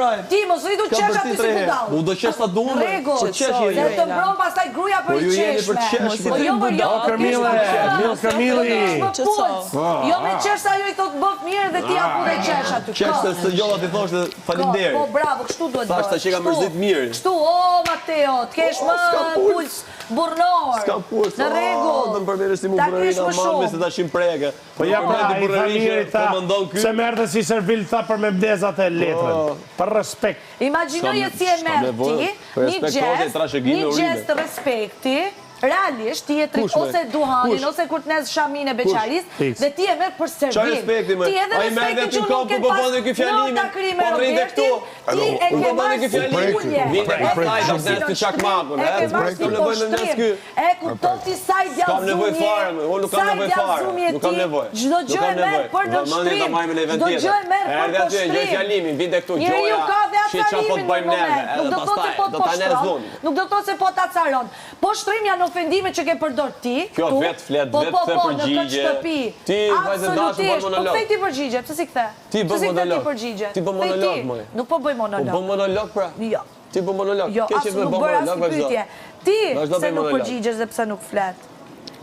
Prime. Ti mos rri tu S'kam qesh për aty ti si tre herë. budall. Unë do qesh sa du unë. Në rregull. Po qesh Se jeni. të mbron pastaj gruaja Po për i ju jeni për qeshme. qesh, Po jo, jo, O Kërmille, Mil Kërmilli. Më puls. Jo me qesh sa ajo i thot bëf mirë dhe ti apo dhe qesh aty. Qesh se së dëgjova ti thoshte faleminderit. Po bravo, kështu duhet Thash ta bësh. që ka Kështu. mërzit mirë. Kështu, o Mateo, të kesh O, më s'ka puls. puls burrnor. S'ka puls. Në rregull. Do më përmendesh si mu Ta kesh burrërin më aman shumë. me se tash im preke. Po ja pra, i tha miri, tha, po mendon ky. se merrte si servil, tha për me mbledh atë letrën. Po. Për respekt. Imagjinoje si e S'kam merr nevojë ti, për një respekt, ose gjest, trashëgime një urime. gjest respekti, realisht ti je trit Kush, me? ose duhanin Kush? ose kur të nez shaminë e beqarisë Fiks. dhe ti e merr për Çfarë servil. respekti më? Ti edhe Ai merr respektin aty që nuk këmbë, ke po pas bën ky në fjalimin, takri me po rrinte Robertin, këtu. ti e U ke po bën marrë ky si fjalimin. ulje. Vinte E pastaj ke do marrë të si ty çakmakun, e e? ke marrë si S'kam nevojë me poshtrim. mes ky. E kupton ti sa i S'kam nevojë djallëzum je, fare, më, unë nuk kam sa i nevojë fare. djallëzum je Nuk kam ti, nevojë. çdo Nuk gjë kam e merr nevojë. për Vëmendjen ta nënshtrim, marrim në event çdo gjë tjetër. e merr për Erdhi aty, e ngjoi poshtrim. fjalimin, vinte këtu Njeriu gjoja. ka dhe Shi çfarë po acarimin të në bëjmë neve, moment, nuk edhe do thotë se pastaj po të do ta poshtron, nezun. nuk do thotë se po të acaron. Poshtrim janë ofendime që ke përdor ti, Kjo këtu, vetë flet, po vetë po kthe po, në këtë përgjigje. shtëpi. Ti vajzë e dashur bën Absolutisht, po monolog. kthej ti përgjigje, pse si kthe? Ti bën Pse si kthe ti monolog. përgjigje? Ti bën Kthej monolog, ti. moj. Nuk po bëj Po monolog. bën monolog pra. Jo. Ti bën monolog. Jo, Ke as që nuk bën bëra monolog, asnjë vazhdo. pyetje. Ti Vazhdo pse bëj nuk monolog. përgjigjesh dhe pse nuk flet?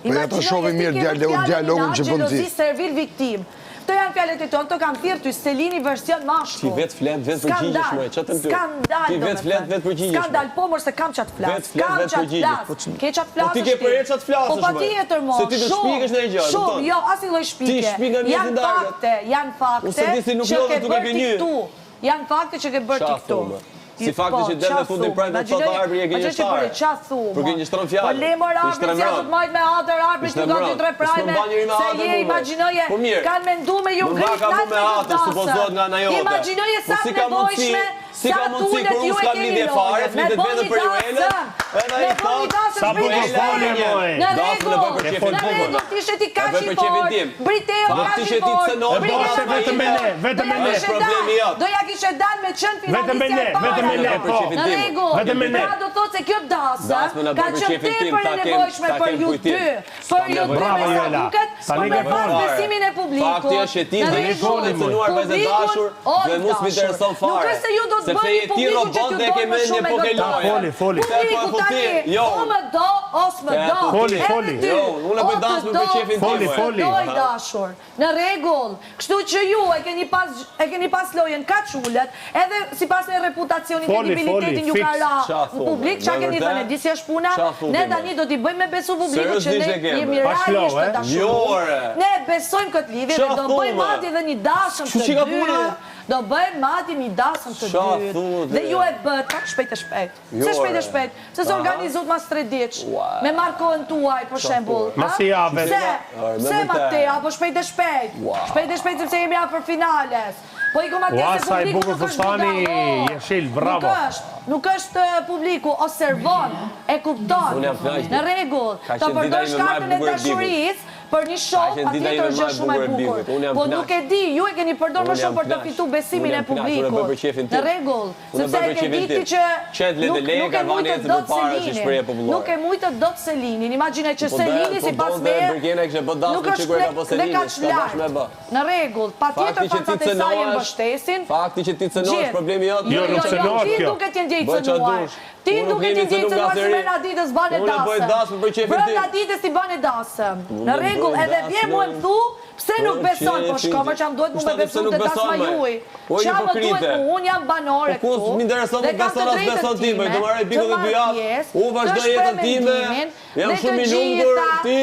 Po ja ta shohim mirë dialogun, dialogun që bën ti. Xhelozi, servil, viktim. Këto janë fjalët e tona, të kam thirrë ty Selini version mashkull. Ti vetë flet, vetë përgjigjesh, moj, ç'a them ty? Skandal, Ti vetë flet, vetë përgjigjesh. Skandal, po mor se kam ça të flas. Vetë flet, Kam vetë ça të përgjigjesh. flas. Po ç- Ke ça të Po ti flasësh ke për herë ça të flasësh, Po moj. patjetër mo. Se ti të shumë, shpikësh ndonjë gjë, Shumë, kupton? jo, asnjë lloj shpike. Ti shpik nga njerëzit Janë darkët. fakte, janë fakte Unë se di si nuk që lodhe ke duke bërë ti gënjy. këtu. Janë fakte që ke bërë ti Qa këtu. thu, më? Si fakti Po, që del qa dhe fundi thu? prime të thotë Imagjinoj- Arbri e imagjinoj që gënjeshtare. bëre, qa thu, Për mo? gënjeshtron fjalën. Po le mor I Arbri, si shtremron. atë të majt me hatër, Arbri I ty ka dy shtremron. tre S'më prime, mban njeri me se hatër je mu, moj. imagjinoje, Po mirë. kanë mendu me ju Më mba ngrit ka mu nalt me me hatër, këtë supozohet nga ana jote. Imagjinoje Po sa si të ka mundësi, nevojshme, si sa ka mundësi tulet kur ju unë e s'kam keni lidhje fare, lojën. Me flitet bo vetëm një për Juelën, dasëm, edhe ai me bo një thotë, dasëm Sa shpejt bukur e fole, shpejt. moj. Në Dasmën e bëj rregull, për E qefin fol në bukur. rregull, ti ishe ti E kaq bëj i për qefin fortë, tim. Briteo Fakti kaq i që ti fortë, cënon, E boshe Brikena vetëm me ne, vetëm me Do ja ne. kishe Problemi dalë, jot. do ja kishe dalë me qenë Vetëm me finalistja ne, e parë. vetëm me ne, Për po. qefin Në tim. rregull. Vetëm me ne. Pra do thotë se kjo dasëm Dasmën na ka bëj për qenë qefin tim, tepër ta e kem- nevojshme ta për kem ju kujtim. dy. S'kam Për ju dy nevojë. Bravo, me sa Juela. duket, Tani për me ke pas fol. besimin e publikut. Fakti është që ti Në dhe rregull. e cënuar vajzë e Publikun, dashur o, dhe i mu s'më dashur. intereson fare. Nuk është se ju do të Sepse bëni je ti publikun që robot t'ju dhe ke dojë më mendje shumë me po ke këtë. loja. Foli, foli. Se po e Publiku futi, tani, jo. o më do, o s'më Se do. po Foli, Edhe foli. ty, Jo, unë e bëj o të dasmën do, për qefin tim, Foli, moj. foli. Do i dashur. Në rregull. Kështu që ju e keni pas e keni pas lojën kaq ulët, edhe sipas me reputacionin, Foli, kredibilitetin foli, ju ka fiks. ra Qa në thu, publik, me çka keni vërtet? thënë, e di si është puna? Qa thu, Ne ti, tani do t'i bëjmë me besu publikut që Seriozisht ne e kemi. jemi Pa shlo, realisht të e? dashuruar. Jo, ore. Ne e besojmë këtë lidhje Qa dhe do thu, bëjmë me? madje edhe një dasëm Kështu të që ka puna? dytë. Do bëjmë madje një dasëm të Qa dytë. thu, ti? Dhe ju e bët pak shpejt e shpejt. Jo, Pse shpejt e ore. shpejt? Pse se Aha. organizuat mas 3 ditësh? Ua. Me marrë kohën tuaj, për shembull. Mas ha? i jave. Pse? Ore, me Pse vërtet. Matea, apo shpejt e shpejt? Ua. Shpejt e shpejt sepse jemi afër finales. Po iku Matea Ua, se sa i publiku bukur nuk është fustani, budallo. jeshil, bravo. Nuk është, nuk është eh, publiku, observon, e kupton. Unë jam kënaqur. Në rregull, Ka të qenë dita përdorsh ime më e kartën e bukur e Bigut. dashurisë për një show, Ka qenë dita patjetër ime është gjë më e shumë e bukur e bukur. Bigut. Unë jam Po kënaq. nuk e di, ju e keni përdor më Unë shumë jam për të kënaq. fitu besimin Unë e jam kënaq, unë e bëj publikut. për qefin tim. Në rregull, Unë e sepse bëj e për ke qefin diti tim. që Qetë le nuk dhe nuk leka, e vani mujtët ecë dot përpara që Selinin. shprehje popullore. Nuk e mujtët dot Selinin. Imagjino që Po dhe- Selini po sipas donte meje Brikena kishte bë dasmë nuk që është kur e ka dhe bë Selinin, kaq s'ka dash me lart. bë. Në rregull, patjetër Fakti që ti fansat e saj e cënohesh, mbështesin. fakti që ti cënohesh Gjithë. problemi jot. Jo, nuk jo, cënohet ti kjo. duket je ndjej Bëj ça cënuar. dush. Ti Unë nuk duket jemi je ndjej cënuar cënuar nga se seri. brenda ditës bane Unë e bëj dasëm. dasmë për qefin tim. Brenda ditës ti bane dasëm. Unë Në e rregull, bëj edhe vje mua dasmën më thu, pse nuk për beson, po qefin shko më tim. çam duhet mu Kush me ta di besu pse nuk te dasma beson, maj? juaj. O, Qa më duhet hipokrite. mu, unë jam banore Po ku këtu. s'm intereson dhe nuk kam të beson as drejtën beson ti, time më do marrë të bikun dhe marr dy javë. pjesë, Unë të vazhdoj shpreh jetën time, mendimin jam dhe të shumë i lumtur, gjitha- ti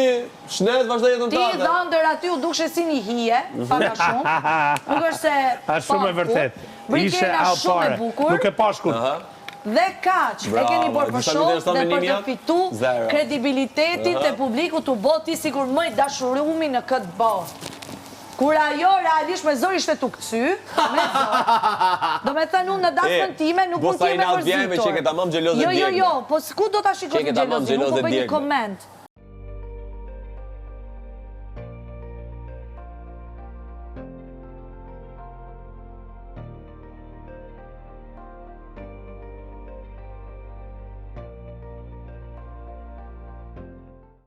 shnet vazhdoj jetën Ti tënde. dhëndër aty u dukshe si një hije, pak a shumë. Nuk është se Është shumë e po, vërtet. Ishe Brikena out shumë e fare. bukur. Nuk e pash kur. Aha. Dhe kaq, e Bravo, keni bërë di për sa më show intereson dhe për mendimi të jot? fitu Zero. kredibilitetin te publiku t'u bë ti sikur më i dashurumi në këtë botë. Kur ajo realisht me zor ishte tu kcy, me zor. Do me thënë unë në dasmën E, time nuk bo mund sa t'jem e inat vjen me mërzitur. që ke tamam xheloze Jo, jo, djegme. jo, po ku do ta shikosh Që ke tamam xhelozinë, unë po xheloze bëj një djegme. koment.